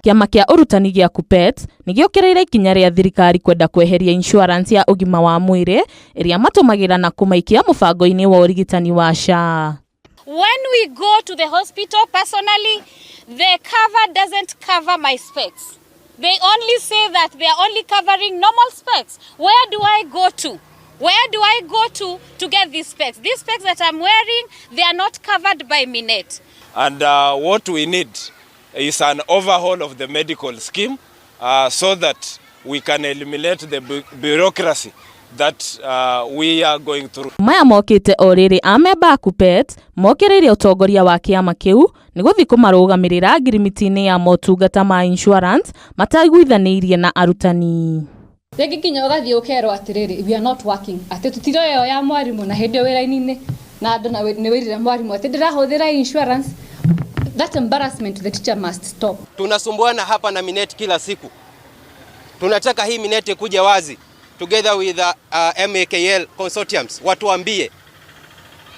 Kĩama kĩa ũrutani gĩa KUPPET nĩ gĩũkĩrĩire ikinya rĩa thirikari kwenda kweheria insurance ya ũgima wa mwĩrĩ ĩrĩa matũmagĩra na kũmaikia mũbango-inĩ wa ũrigitani wa SHA. When we go to the hospital personally, the cover doesn't cover my specs. They only say that they are only covering normal specs. Where do I go to? Where do I go to get these specs? These specs that I'm wearing, they are not covered by Minet. And what we need is an overhaul of the medical scheme so that we can eliminate the bureaucracy that we are going through. Maya mokĩte o rĩrĩ amemba a KUPPET mokĩrĩire ũtongoria wa kĩama kĩu nĩ gũthiĩ kũmarũgamĩrĩra ngirimiti-inĩ ya motungata ma insurance mataiguithanĩirie na arutani. Rĩngĩ nginya ũgathiĩ ũkerwo atĩrĩrĩ, "We are not working," atĩ tũtiroyo ya mwarimũ na hĩndĩ ĩyo wĩra-inĩ na andũ na nĩ wĩrire mwarimũ atĩ ndĩrahũthĩra insurance. That embarrassment to the teacher must stop. Tunasumbuana hapa na Minet kila siku. Tunataka hii Minet kuja wazi together with the MAKL consortiums, watuambie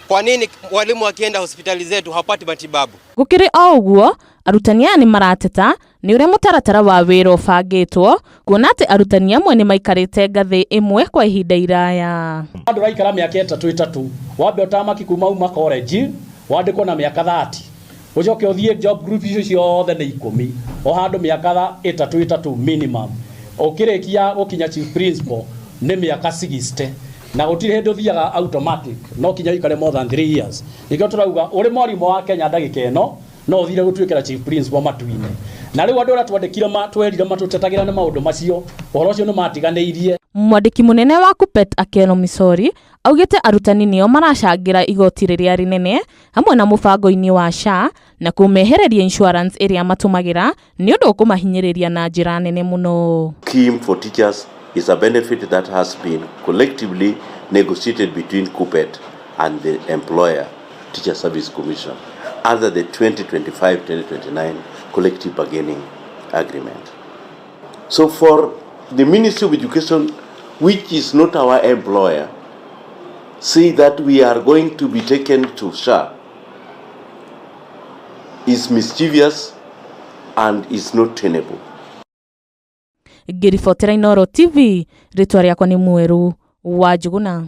kwa nini walimu wakienda hospitali zetu hawapati matibabu. Gũkĩrĩ o ũguo, arutani aya nĩ marateta nĩ ũrĩa mũtaratara wa wĩra ũbangĩtwo, kuona atĩ arutani amwe nĩ maikarĩte ngathĩ ĩmwe kwa ihinda iraya. Andũ raikara mĩaka ĩtatũ ĩtatũ, wambe ũtamaki kuma uma college wandĩkwo na mĩaka 30, ũcoke ũthiĩ job group icio ciothe nĩ 10, o handũ mĩaka ĩtatũ ĩtatũ minimum, ũkĩrĩkia gũkinya chief principal nĩ mĩaka 60, na gũtirĩ hĩndĩ ũthiaga automatic, no kinya ũikare more than 3 years. Nĩkĩo tũrauga ũrĩ mwarimũ wa Kenya ndagĩka ĩno no ũthire gũtuĩkĩra chief principal matu-inĩ. Na rĩu andũ arĩa twandĩkire twerire matũtetagĩra nĩ maũndũ macio, ũhoro ũcio nĩ matiganĩirie. Mwandĩki mũnene wa KUPPET Akelo Misori augĩte arutani nĩo maracangĩra igoti rĩrĩa rĩnene hamwe na mũbango-inĩ wa SHA na kũmehereria insurance ĩrĩa matũmagĩra nĩ ũndũ ũkũmahinyĩrĩria na njĩra nene mũno. Scheme for teachers is a benefit that has been collectively negotiated between KUPPET and the employer, Teacher Service Commission, under the 2025-2029 collective bargaining agreement. So for the Ministry of Education, which is not our employer, say that we are going to be taken to SHA is mischievous and is not tenable. Ngĩribotera Inooro TV, rĩtwa rĩakwa nĩ Mwerũ wa Njũgũna.